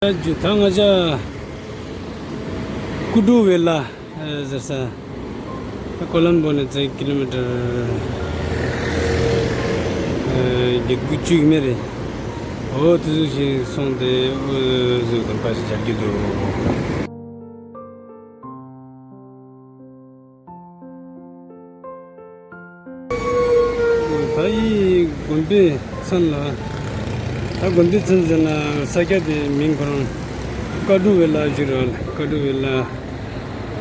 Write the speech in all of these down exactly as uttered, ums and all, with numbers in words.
ད་ང་ཅག་ཀུ་ཌུ་ཝེ་ལ་ཟེར་ས། ད་ཀོ་ལམ་བྷོ་ནས་ཙི་ཀི་ལོ་མི་ཊར་བརྒྱད་དགུ་བཅུ་ཡིན་མེད་རེད། འོ་དེ་ཚོ་ཞིག་སོང་སྟེ་འོ་ཟོ་དགོན་པ་ཞིག་མཇལ་རྒྱུ་འདུག་ད་ཡི་དགོན་པའི་མཚན་ལ། ད་དགོན་པའི་མཚན་ཟེར་ན་ས་ཆ་དེ་མིང་ཁོ་རང་ཀ་ཌུ་ཝེ་ལ་ཞུ་ར། ཀ་ཌུ་ཝེ་ལ་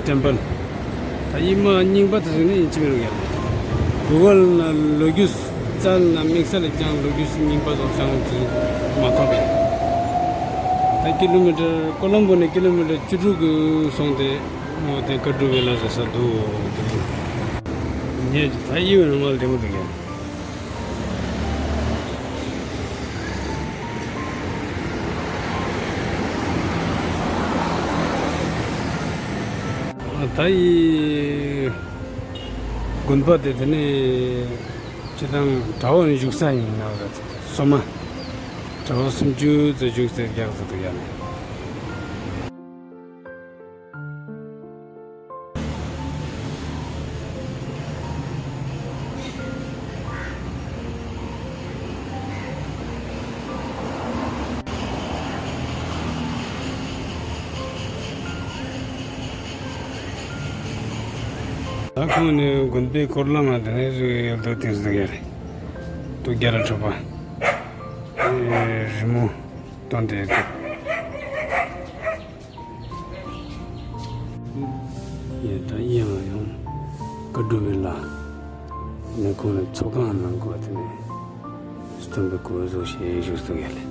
ཊེམ་པལ། ད་ཡི་མ་རྙིང་པ་དེ་ཟེར་ན་ཡིན་གཅིག་མིན་རུང་ཡ། གུ་གལ་ན་ལོ་རྒྱུས་བཙལ་ན་དམིགས་བསལ་ལ་ཀྱང་ལོ་རྒྱུས་རྙིང་པ་ཚོ་ཅང་དེ་མ་ཐོབ་པས། ད་ཀི་ལོ་མི་ཊར་ཀོ་ལམ་བྷོ་ནས་ཀི་ལོ་མི་ཊར་བཅུ་དྲུག་གི་སོང་སྟེ། འོ་དེ་ཀ་ཌུ་ཝེ་ལ་ཟེར་ས་འདུག་ངས་ད་ཡི་བའི་ནང་མ་ལ་བདེ་མོ་འདུག་ཡ། ད་ཡི་དགོན་པ་དེ་དེ་ནས་སྤྱི་བཏང་གྲྭ་པ་བཞུགས་ས་ཡིན་ན་རེད། སོ་མ་གྲྭ་པ་སུམ་ཅུ་ཙམ་བཞུགས་ས་རྒྱག་ས་འདུག་ཡ་ནས། ད་ཁོང་ནི་དགོན་པའི་སྐོར་ལ་མ་དེ་ནས་རི་ཡོད་དོ་དེ་ཟིག་ཡ་རེད། ཏུ་རྒྱ་ལ་ཁྲོད་པ། རི་མོ་སྟོན་དེ་ཡོད་དོ། ཡ་ད་ཡང་ཡང་ཀ་ཌུ་ཝེ་ལ་ནས་ཁོང་ནས་ཚོགས་ཁང་ནང་གོ་དེ་ནས་སྟོན་པའི་སྐུ་བཟོ་ཞེས་བཞུགས་སུ་ཡོད་ལེ།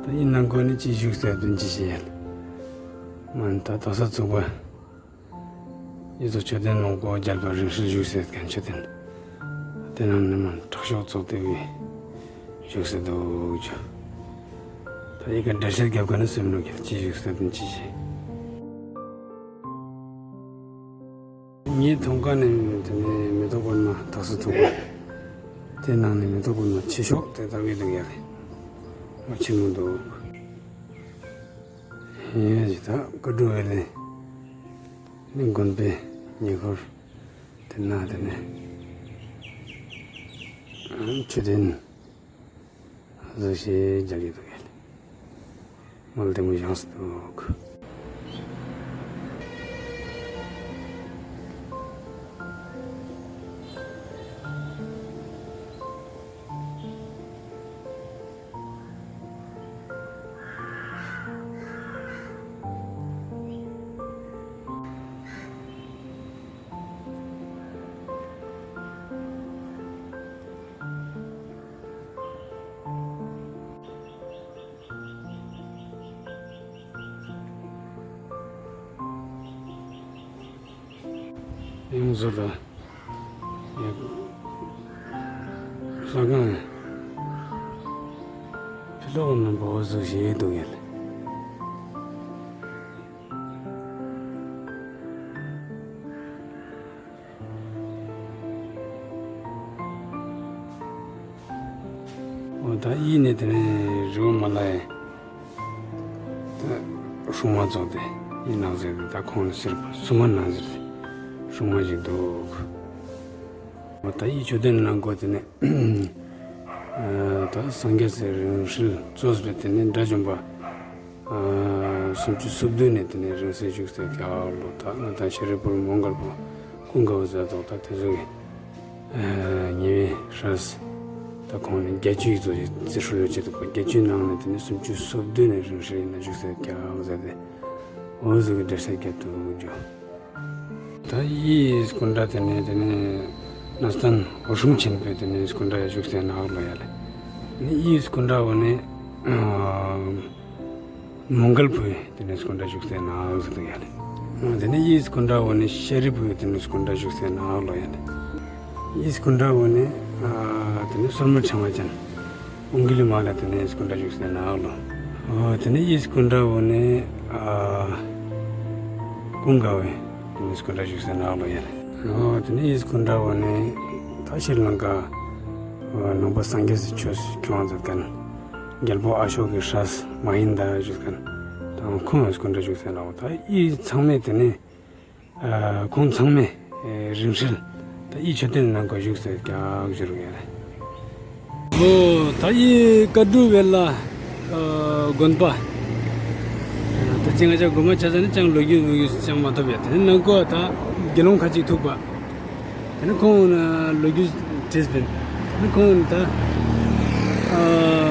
ད་ཡིན་ནང་གོ་ནས་ཅི་བཞུགས་སུ་ཡོད་དོན་ཅི་ཞེས་ཡོད་ལེ། མ་ད་དོག་ས་ཚུགས་པ། ཡི་ཚོ་མཆོད་རྟེན་ནང་སྒོ་རྒྱལ་པོ་རིང་བསྲེལ་བཞུགས་སའི་མཁན་མཆོད་རྟེན། དེ་ནང་ནི་མ་དྲག་ཤོག་ཚོགས་སྡེ་བའི་བཞུགས་སའི་འདུག་ཅུ། ད་ཡི་ག་འགྲེལ་བཤད་རྒྱབ་ག་ནི་སེམས་ལུགས་ཀྱང་ཅི་བཞུགས་སའི་དོན་ཅི་ཞེས། ངའི་མཐོང་ག་ནས་དེ་ནས་མེ་ཏོག་པུར་མ་དག་ས་ཐུག་པ། དེ་ནང་ནས་མེ་ཏོག་པུར་མ་ཆེ་ཤོག་དེ་ལྟ་བུའི་འདུག་ཡ་རེད། མ་ཆེན་མོ་འདུག་ཡིན་ཡ་ཞིག་ད་ཀ་ཌུ་ཝེ་ལེ། ནི་དགོན་པའི་ཉེ་འཁོར་དེ་ན་དེ་ནས་མཆོད་རྟེན་བཟོ་ཞེས་མཇལ་གྱི་འདུག་ཡ་ལེ། མ་ལ་བདེ་མོ་བཞེངས་སུ་འདུག་ཡང་བཟོ་ལ་ཡང་ས་གང་ཕི་ལོག་རྣམ་པ་འོ་བཟོ་ཞེས་འདུག་ཡ་ལེ། འོ་ད་ཡིན་ནས་དེ་ནས་རི་བོ་མ་ལ་ཡ། ད་སྲུང་མ་ཚོགས་ཏེ་ཡིན་ནང་ཟེར་ཏེ་ད་ཁོང་ལ་ཟེར་སྲུང་མ་ནང་ཟེར་ཏེ་སྲུང་མ་ཞིག་འདུག་འོ་ད་ཡིན་མཆོད་རྟེན་ནང་སྒོ་དེ་ནས་ད་སངས་རྒྱས་སའི་རིང་བསྲེལ་གཙོས་པའི་དེ་ནས་དགྲ་བཅོམ་པ། སུམ་ཅུ་སོ་བདུན་ནས་དེ་ནས་རིང་བསྲེལ་བཞུགས་སའི་རྒྱ་ལོ་ད་ང་དང་ཤཱ་རིའི་བུར་མོའུ་འགལ་པོ་ཀུན་དགའ་བོ་ཟེར་ཐོག་ད་དེ་ཚོ་གི་ཉེ་བའི་སྲས་ད་ཁོང་ནས་བརྒྱད་ཅུ་ཡི་ཚོ་ཞིག་རྩི་ཧྲུལ་ལོ་བྱེད་འདུག་པ། བརྒྱད་ཅུའི་ནང་ནས་དེ་ནས་སུམ་ཅུ་སོ་བདུན་ནས་རིང་བསྲེལ་ཡིན་ན་བཞུགས་སའི་རྒྱ་ཟེར་ཏེ་འོ་ཟེར་གི་འགྲེལ་བཤད་རྒྱབ་འདུག་ཇོ། ད་ཡིའི་སྐུ་འདྲ་དེ་ནས་དེ་ནས་གནས་བརྟན་འོད་སྲུང་ཆེན་པོའི་དེ་ནས་སྐུ་འདྲ་ཡ་བཞུགས་སའི་ནང་ལོ་ཡ་ལེ། ནི་ཡིའི་སྐུ་འདྲ་བོ་ནི་མོའུ་འགལ་བུའི་དེ་ནས་སྐུ་འདྲ་བཞུགས་སའི་ནང་ཟེར་དུ་ཡ་ལེ། དེ་ནས་ཡིའི་སྐུ་འདྲ་བོ་ནི་ཤཱ་རིའི་བུའི་དེ་ནས་སྐུ་འདྲ་བཞུགས་སའི་ནང་ལོ་ཡ་ལེ། ཡིའི་སྐུ་འདྲ་བོ་ནི་དེ་ནས་སོར་མོ་ཕྲེང་བ་ཅན་ཨུང་གི་ལི་མ་ལ་དེ་ནས་སྐུ་འདྲ་བཞུགས་སའི་ནང་ལོ། ཨོ་དེ་ནས་ཡིས་ཀུན་དྲ་བོ་ནས་ཨ་ཀུན་དགའ་བོའི་དེ་ནས་ཀུན་དྲ་བཞུགས་ས་ནག་ལོ་ཡིན། ཨོ་དེ་ནས་ཡིས་ཀུན་དྲ་བོ་ནས་ད་ཤྲི་ལང་ཀ་ནང་པ་སངས་རྒྱས་སི་ཆོས་སི་ཁྱོང་མཛད་མཁན་རྒྱལ་པོ་ཨ་ཤོ་ཀའི་སྲས་མ་ཧིན་དཱ་བཞུགས་མཁན་དང་ཁོང་ཡིས་ཀུན་དྲ་བཞུགས་ས་ནག་ལོ། ད་ཡིས་ཚང་མས་དེ་ནས། ཁོང་ཚང་མས་རིང་བསྲེལ་ད་ཡིད་མཆོད་རྟེན་ནང་གོ་བཞུགས་ཟེར་ཀྱག་བཞུར་ཡོད་རེད། ཨོ་ད་ཡིད་བཀའ་སྒྲུབ་བེ་ལ་དགོན་པ་ད་ཅི་ང་ཅག་དགོན་པ་ཆ་ས་ནི་ཅང་ལོ་རྒྱུས་ལོ་རྒྱུས་ཅང་མ་ཐོབ་ཡོད། དེ་ནང་གོ་ད་དགེ་སློང་ཁ་ཅིག་ཐུག་པ། དེ་ནི་ཁོང་ལོ་རྒྱུས་བྲིས་པིན། དེ་ནི་ཁོང་ད་ཨ་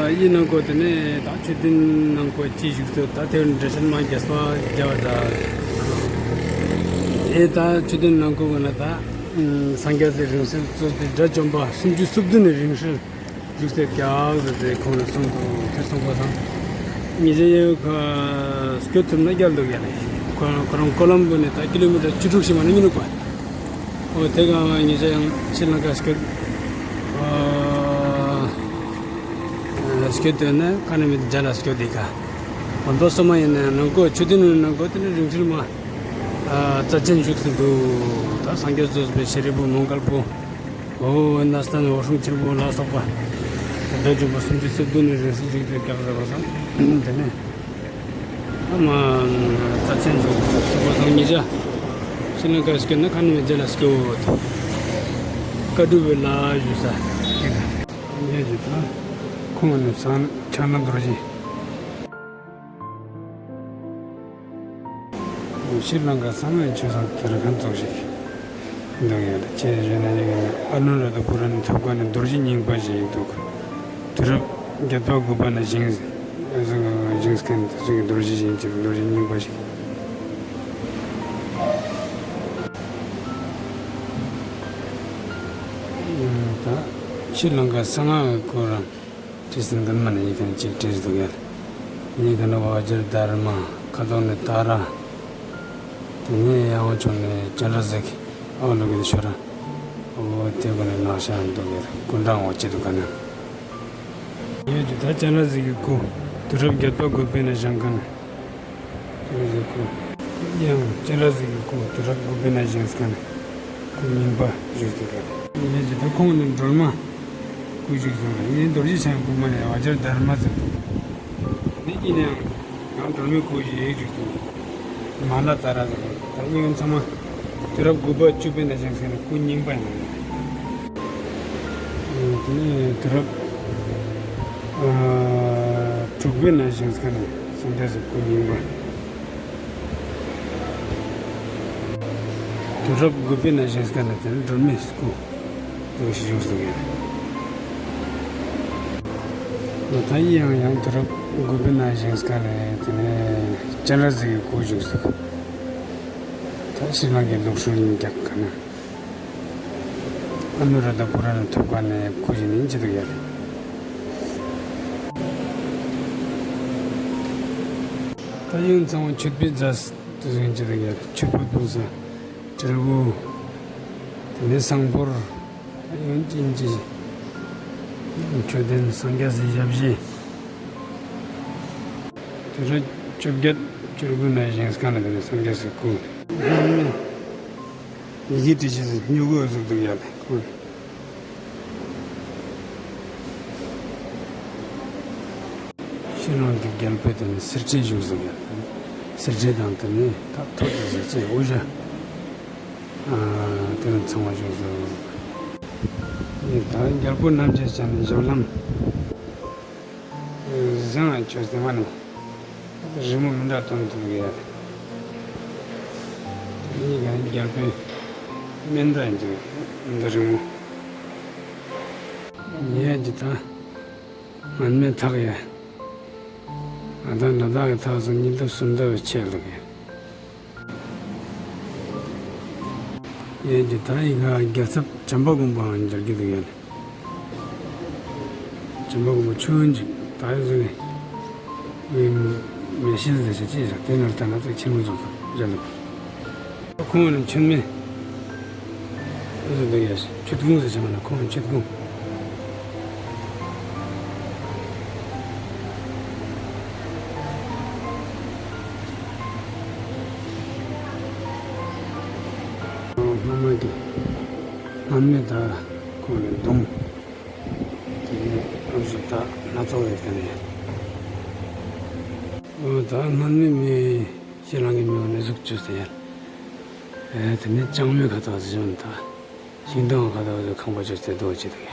ཡིན་ནང་གོ་དེ་ནི་ད་མཆོད་རྟེན་ནང་གོ་ཅི་བཞུགས་སོ། ད་དེ་འདྲ་ཤན་མ་རྒྱས་པ་རྒྱ་བ་ད་ཨེ་ད་མཆོད་རྟེན་ནང་གོ་གོ་ན་ད་སངས་རྒྱས་སི་རིང་བསྲེལ་གཙོས་པའི་དགྲ་བཅོམ་པ་སུམ་ཅུ་སོ་བདུན་ནི་རིང་བསྲེལ་བཞུགས་སེ་རྒྱག་ཟེར་ཏེ་ཁོང་ལ་གསུངས་འདུག་དེ་གསུངས་པ་དང་། ཉེ་ཆར་ཡོད་ཁ་སྐྱོད་ཐུབ་ན་རྒྱལ་འདུག་ཡ་ལེ། ཁོ་རང་ཁོ་རང་ཀོ་ལོམ་བོ་ནས་ད་ཀི་ལོ་མི་ཊར་བཅུ་དྲུག་ཞིག་མ་ནས་མི་འདུག་པ། ཨོ་དེ་ག་ཉེ་ཆར་ཡང་ཤྲི་ལང་ཀ་སྐྱོད། ཨ་སྐྱོད་དོན་ན་ཁ་ནས་མི་རྒྱ་ལ་སྐྱོད་དེ་ཁ། མ་འགྲོ་སོ་མ་ཡིན་ན་ནང་གོ་ཆུ་དེ་ནང་གོ་དེ་ནས་རིང་ཚུལ་མ། ཨ་རྩ་ཆེན་བཞུགས་སུ་འདུག་ད་སངས་རྒྱས་བཟོས་པའི་ཤཱ་རིའི་བུ་མོའུ་འགལ་པོ། ཨོ་ན་སྟན་འོ་སྲུང་ཆེན་པོ་ལ་སོགས་པ། དགྲ་བཅོམ་པ་སུམ་ཅུ་སོ་བདུན་ནས་རིང་བསྲེལ་བཞུགས་ཏེ་སྐྱབས་ཟེར་བ་སང་། དེ་ནས། ཨ་མ། རྩ་ཆེན་བཞུགས་སུ་འདུག་བསམ་ཉེ་ཆར། ཤྲི་ལང་ཀ་སྐྱོད་ན་ཁ་ནས་མི་རྒྱ་ལ་སྐྱོད། བཀའ་སྒྲུབ་པའི་ལ་བཞུགས་ས། ངས་ཀྱི་ད། ཁོང་ནས་ཕྱག་ན་རྡོ་རྗེ། ཤྲི་ལང་ཀ་ས་མའི་ཆོས་སམ་དེར་ཁན་ཚོགས་ཤིག་འདུག་ཡོད་ཅེས་བརྗོད་ན་ཡིན་ཨ་ནུ་ར་ད་པུ་ར་ནི་ཐོབ་ག་ནས་རྡོ་རྗེ་རྙིང་པ་ཞིག་འདུག་དུས་རབས་བརྒྱད་པ་དགུ་པ་ན་བཞེངས་བཞེངས་མཁན་དེ་ཚོ་གི་རྡོ་རྗེ་ཞིག་ཅེས་རྡོ་རྗེ་རྙིང་པ་ཞིག་ད་ཤྲི་ལང་ཀ་གསང་སྔགས་སྐོར་རང་བྲིས་ཟིན་གི་མ་ནི་ཡི་གེ་ནི་གཅིག་བྲིས་འདུག་ཡ། ཡི་གེ་ནི་ཝ་ཇར་དྷརྨ་ཁ་ཐོག་ནི་ཏཱ་ར། དེ་ནས་ཡང་ཕྱོགས་ནས་སྤྱན་རས་གཟིགས་ཨ་ལོ་གི་ཤོ་ར། ཨོ་དེ་གོ་ནི་ནག་ཤ་འདུག་ཡ་ཀུན་དྲང་འོ་ཅི་འདུག་ག་ན། ཡོད་ཀྱི་ད་སྤྱན་རས་གཟིགས་ཀྱི་སྐུ་དུས་རབས་བརྒྱད་པ་དགུ་པའི་ནས་བཞེངས་མཁན། སྤྱན་རས་གཟིགས་སྐུ། ཡང་སྤྱན་རས་གཟིགས་ཀྱི་སྐུ་དུས་རབས་དགུ་པའི་ནས་བཞེངས་མཁན། སྐུ་རྙིང་པ་བཞུགས་འདུག་ག་ཡོད་ཀྱི་ད་ཁོང་ནི་སྒྲོལ་མ་སྐུ་བཞུགས་འདུག་ལ་ཡིན་རྡོ་རྗེ་འཆང་གི་སྐུ་མ་ནས་ཝ་ཇར་དྷརྨ་ཟེར་འདུག་ནི་ཡིན་ཡང་ཡང་སྒྲོལ་མའི་སྐུ་ཞིག་བཞུགས་འདུག་མ་ལ་ཏཱ་ར་ཟེར་འདུག་ད་ཡིན་ཚང་མ་དུས་རབས་དགུ་པ་བཅུ་པའི་ནས་བཞེངས་མཁན་སྐུ་རྙིང་པ་ཡིན། དེ་ནས་དུས་རབས་ཨ་དྲུག་པའི་ནས་བཞེངས་མཁན་སངས་རྒྱས་སི་སྐུ་རྙིང་པ། དུས་རབས་དགུ་པའི་ནང་བཞེངས་མཁན་ནི་དེ་ནི་སྒྲོལ་མའི་སྐུ་ལོ་ཞིག་བཞུགས་སོང་ཡོད། ད་ཡིན་ཡང་ཡང་དུས་རབས་དགུ་པའི་ནང་བཞེངས་མཁན་ནི་དེ་ནི་སྤྱན་རས་གཟིགས་ཀྱི་སྐུ་བཞུགས་སོང་། ད་ཤྲི་ལང་ཀའི་ལུགས་སྲོལ་ཡིན་ཀྱང་ག་ན། ཨ་ནུ་ར་དྷ་པུ་ར་ནི་ཐུབ་པ་ནི་སྐུ་ཞིག་ནི་ཅི་འདུག་ཡོད། ད་ཡང་ཚང་མ་མཆོད་པའི་རྫས་དེ་ཚོ་ཡིན་གྱི་རེད། མཆོད་པ་ཕུལ་ས་སྤྲུལ་སྐུ། དེ་ནས་བསང་ཕོར། ད་ཡང་ཅི་ཡིན་གྱི། མཆོད་རྟེན་སངས་རྒྱས་སི་ཞབས་རྗེས། དུས་རབས་བཅོ་བརྒྱད་བཅུ་དགུ་ནས་བཞེངས་མཁན་ལ་དེ་ནས་སངས་རྒྱས་སི་སྐུ། ཡི་གེ་བྲིས་ཆེད་སྨྱུ་གུ་བཟོས་འདུག་ཡ་ལ་སྐུ། ཤྲི་ལང་ཀའི་རྒྱལ་པོས་དེ་ནི་གསེར་ཁྲི་བཞུགས་སུ་ཡོད། གསེར་ཁྲི་དང་དེ་ནི་ད་ཐོ་དེ་ཟེར་ཅེས་དབུ་ཞྭ། ཨ་དེ་ནི་ཚང་མ་བཞུགས་སུ་ཡོད། ཡིན་ད་རྒྱལ་པོ་རྣམ་རྒྱལ་བྱ་ནི་ཞབས་ལྷམ། བཟང་ང་ཁྱོད་ཟེར་མ་ནི། རི་མོ་མི་འདྲ་སྟོན་ཐུབ་ཀྱི་ཡ། དེ་ནི་རྒྱལ་པོའི་སྨན་འདྲ་ཡིན་ཅིང་འདི་རི་མོ། ཉེ་ཡ་ཇི་ད། སྔོན་མའི་ཐག་ཡ། ང་དང་ལ་དྭགས་ཀྱི་ཐག་སོ་གཉིས་ལྡབ་གསུམ་ལྡབ་ཆེ་ལུགས་ཡ། ཡོད་ཀྱི་ད་ཡི་ག་རྒྱལ་ཚབ་བྱམས་པ་མགོན་པོའང་མཇལ་རྒྱུ་འདུག་ཡ་ལེ། བྱམས་པ་མགོན་པོ་ཆུང་ངུ་ཅིག་ད་ཡོད་ཟེར་ནས། མེ་ཤིང་ཟེར་ཞིག་ཅིག་ཟེར་དེ་ནས་ལྟ་ན་ཚེགས་ཆེན་མོ་ཚོགས་སུ་མཇལ་འདུག་ཁོང་ནི་མཆོད་མེ། ཨེ་ཟེར་འདུག་ཡ་མཆོད་ཀོང་ཟེར་བྱ་མ་ན་ཁོང་མཆོད་ཀོང་། སྔོན་མ་གི་སྔོན་མའི་ད་ཁོང་ནས་སྡོམ། དེ་ནས་ཨམ་སྲུ་ད་སྣ་ཚོགས་ཡོད་དེ་ནས། ཨོ་ད་སྔོན་མའི་མི་ཤྲི་ལང་ཀའི་མི་འོ་ནས་གཟུགས་བཅོས་ཟེར་ཡ། ཨེ་དེ་ནས་ལྕང་མའི་ཁ་ཐག་ཟེར་བ་ད། ཤིང་སྡོང་ཁ་ཐག་ཁང་པ་བཅོས་ཏེ་རྡོ་བྱེད་དུ་ཡ།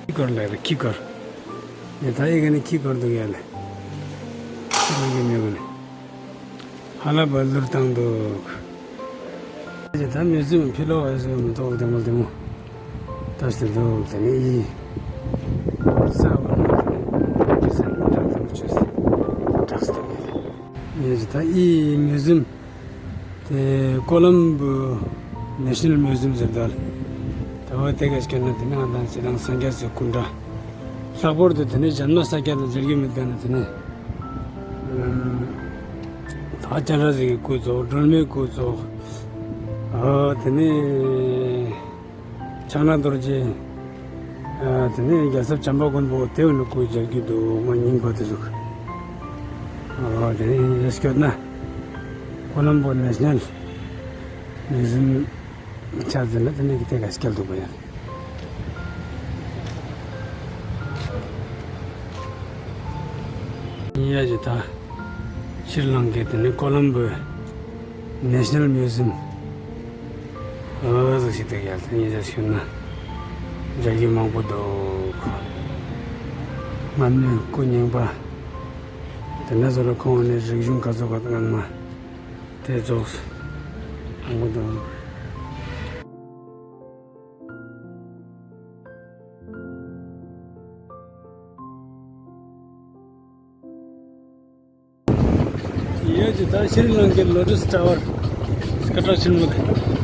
ཁི་ཀར་ལ་རེ་ཁི་ཀར། ཡ་ད་ཡི་ག་ནས་ཁི་ཀར་འདུག་ཡ་ལེ། ཤྲི་ལང་ཀའི་མི་འོ་ནས། ཧ་ལ་བ་ལུར་བཏང་འདུག་ད་མི་ཟིན་ཕི་ལོ་བ་ཟིན་མི་ཐོག་བདེ་མོ་བདེ་མོ་ད་ཟེར་འདུག་དེ་ནས་ཡི་ས་བ་མ་དེ་ནས་ཁི་སར་མི་དྲག་དེ་མོ་བཅོས་ཟེར་དྲག་སྟེ་ཡི་ད་ཡི་མི་ཟིན། དེ་ཀོ་ལམ་བུ་ནེ་ཤ་ནལ་མིའུ་ཟི་ཡམ་ཟེར་འདུག་ད་བ་དེ་ག་སྐྱོད་ན་དེ་ནས་ང་དང་ཅི་དང་སངས་རྒྱས་སི་སྐུ་འདྲ། ལྷག་པར་དུ་དེ་ནས་ཇན་མ་ས་ཀྱ་དང་མཇལ་རྒྱུ་མེད་ན་དེ་ནས། ད་སྤྱན་རས་གཟིགས་ཀྱི་སྐུ་ཚོགས་སྒྲོལ་མའི་སྐུ་ཚོགས། ཨ་དེ་ནས། ཕྱག་ན་རྡོ་རྗེ། ཨ་དེ་ནས་རྒྱལ་ཚབ་བྱམས་པ་མགོན་པོ་དེ་བས་ནི་སྐུ་མཇལ་རྒྱུ་འདུག་ང་རྙིང་པ་དེ་ཚོ། ཨ་དེ་ནས་ཡིན་ཟེར་སྐྱོད་ན། ཀོ་ལམ་བོ་ནེ་ཤ་ནལ་མིའུ་ཟི་ཡམ་ཆ་ཟེར་ན་དེ་ནས་ཀྱི་དེ་ག་སྐྱེལ་འདུག་པ་ཡ། ཡིན་ཡ་ཇི་ད། ཤྲི་ལང་ཀའི་དེ་ནི་ཀོ་ལམ་བོའི་ནེ་ཤ་ནལ་མིའུ་ཟི་ཡམ། ཨོ་ཟིག་ཞིག་དེ་ཡར་དེ་ཉིན་ཟེར་ཤོད་ན། མཇལ་རྒྱུ་མང་པོ་འདུག་སྔ་མོའི་སྐུ་རྙིང་པ། དེ་ནས་བཟོ་ལ་ཁོང་ནས་རིག་གཞུང་ག་ཚོད་ག་སྔ་མ། དེ་རྫོགས། མང་པོ་འདུག་ཡོད་ཀྱི་ད་ཤྲི་ལང་ཀའི་ལོ་ཊས་ཊ་ཝར་སྐད་གྲགས་ཆེན་མོ་དེ།